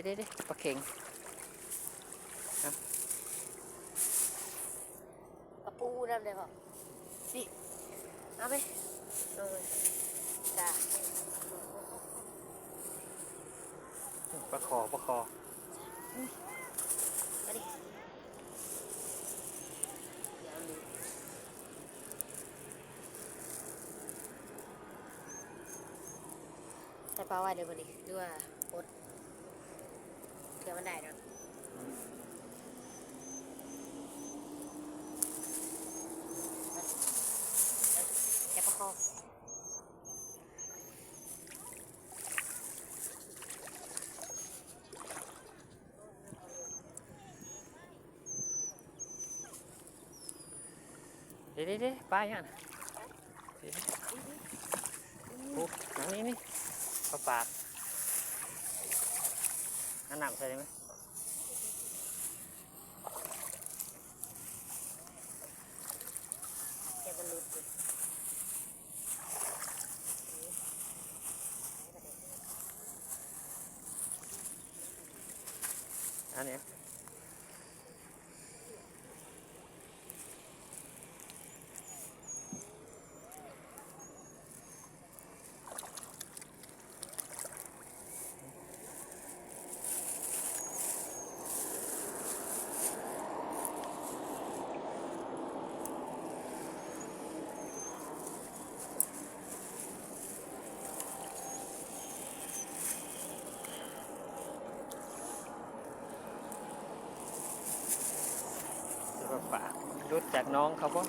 ເດ້ໆໆ ປາເຂັງ ກະປູນຳໄດ້ບໍ່? ນີ້ ເອົາໄປ ເອົາໄປ ປາຄໍ່ ປາຄໍ່ ມາດິ ໃສ່ປາໄວ້ເດີບັດນີ້ ຫຼືວ່າອົດ? ເພື່ອມັນໄດ້ເນາະ ແກະປາຄໍ່ ເດ້ໆໆ ປາຫຍັງນະ? ໂອ້ ອັນນີ້ນີ້ ປາປາກ ເອົານ້ຳໃສ່ໄດ້ໄໝ? ແກະບໍ່ຫຼຸດເດ້. ອັນນີ້ ປາ ຫຼຸດຈາກໜອງເຂົາບໍ່?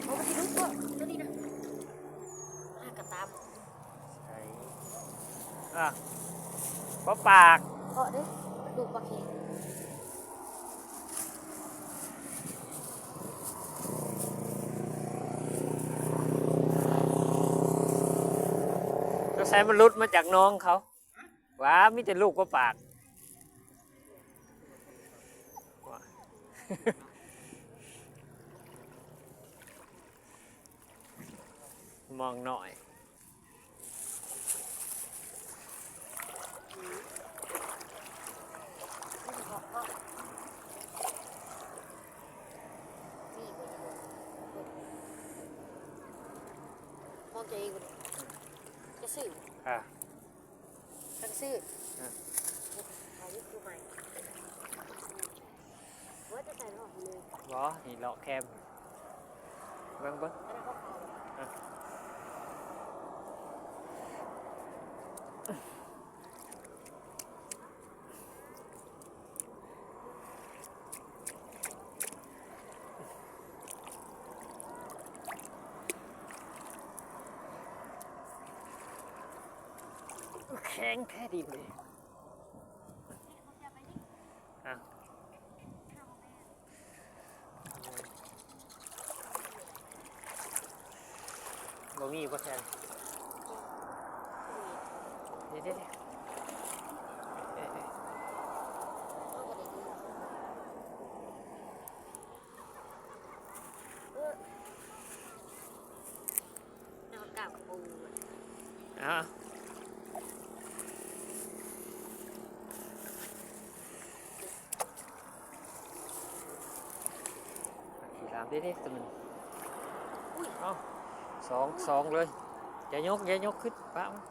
ໂອ້ ມັນຊິຫຼຸດບໍ່ ໂຕນີ້ນະ? ມາກະຕາມ ໃສ່ ອ່ະ ບໍ່ປາກ ເພາະເດ້ ລູກປາເຂັງ ສງໄສມັນຫຼຸດມາຈາກໜອງເຂົາ ຫວາ ມີແຕ່ລູກປາປາກ ມອງໜ້ອຍ. ມອງເຈົ້າເອງບໍ່? ຈະຊື້ ອ່າ ທັງຊື່ ອ່າ ເອົາຢູ່ໃໝ່ ວ່າຈະໃສ່ເນາະ ບໍ່ ນີ້ເລາະແຄມ ເບິ່ງ ເບິ່ງ ອັນນັ້ນຂອງເຂົາ ອ່າ ແຂງແທ້ດິນນີ້ ອ່ະ ບໍ່ມີບໍ່ແຊນ ເດ້ໆ ເດ້ໆ. ເອີ ເອົາ ຂີ້ຫຼາມເດ້ໆ ຕົວໜຶ່ງ ອຸ້ຍ ເອົ້າ ສອງ ສອງເລີຍ ຢ່າຍົກ ຢ່າຍົກຂຶ້ນ ປະມັນ.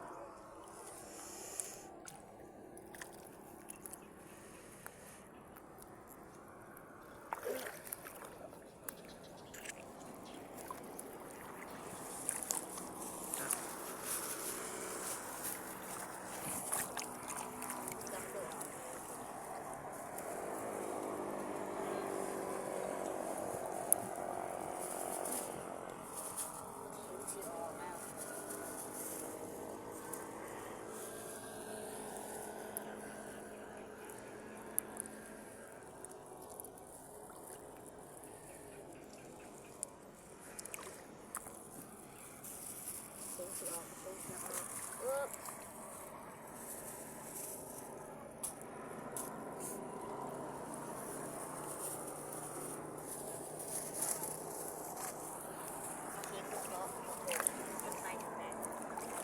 ໂອເຄ ເພາະມັນໄປທາງໃດ.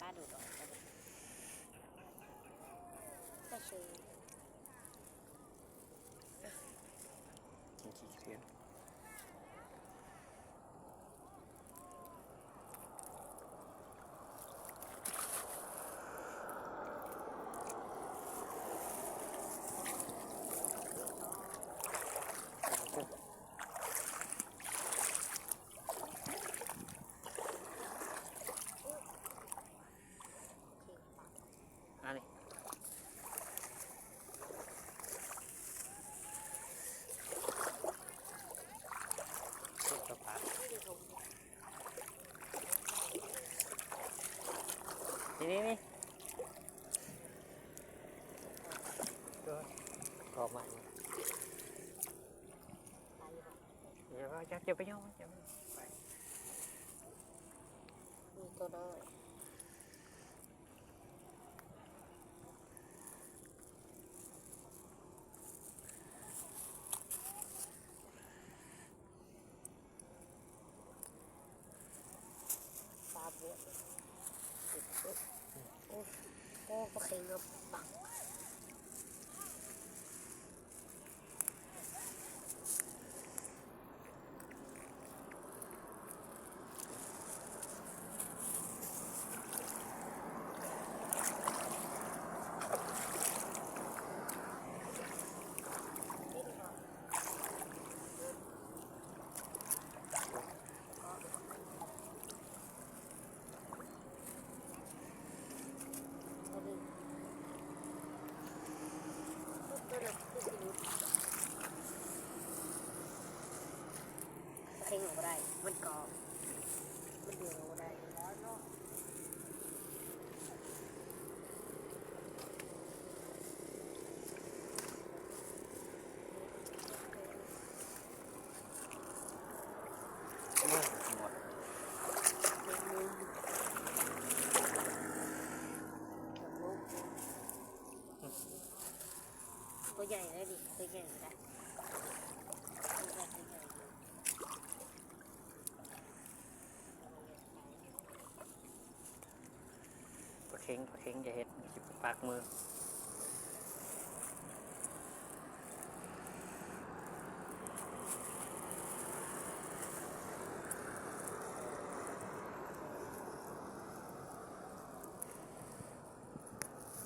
ປາໂດດອອກ ໄປເຊີຍ ມັນຂີ້ເຂື່ອນ. ອັນນີ້ ນີ້ ນີ້ ນີ້ ກໍມາ ຢ່າ ຢ່າ ຢ່າໄປຫຍຸ້ງ ຢ່າໄປຫຍຸ້ງ ໄປ ມີຕົວນ້ອຍ ປາບວກ ໂອ້ ໂອ້ ປາເຄັງເອົາປັກ. ເຄັ່ງອອກບໍ່ໄດ້ ມັນກໍ ມັນດຶງອອກບໍ່ໄດ້. ຕົວໃຫຍ່ເລີຍນີ້ ຕົວໃຫຍ່ເລີຍ ຕົວໃຫຍ່ ຕົວໃຫຍ່. ປາເຄັງ ປາເຄັງ ຢ່າເຮັດ ມັນຊິປາກມື.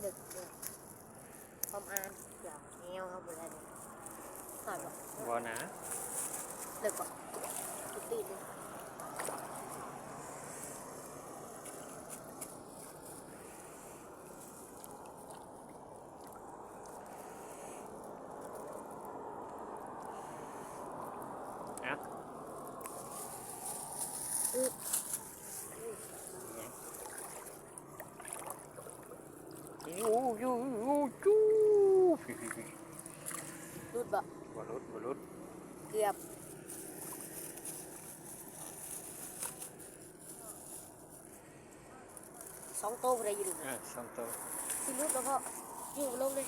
ເລິກເດີ ຄວາມອ່ານ ດຽວແນວເຮົາບໍ່ໄດ້ເລີຍ ຮອດບໍ່? ບໍ່ນາ ເລິກບໍ່? ຕິດຕີນ. ໂອ້ ໂອ້ ໂອ້ ຈູ ຫຼຸດບໍ່? ບໍ່ຫຼຸດ ບໍ່ຫຼຸດ ເກືອບ. ສອງໂຕຜູ້ໃດຢູ່ນີ້ ເອີ ສອງໂຕ ຊິຫຼຸດແລ້ວເພາະຢູ່ລົງເດ້.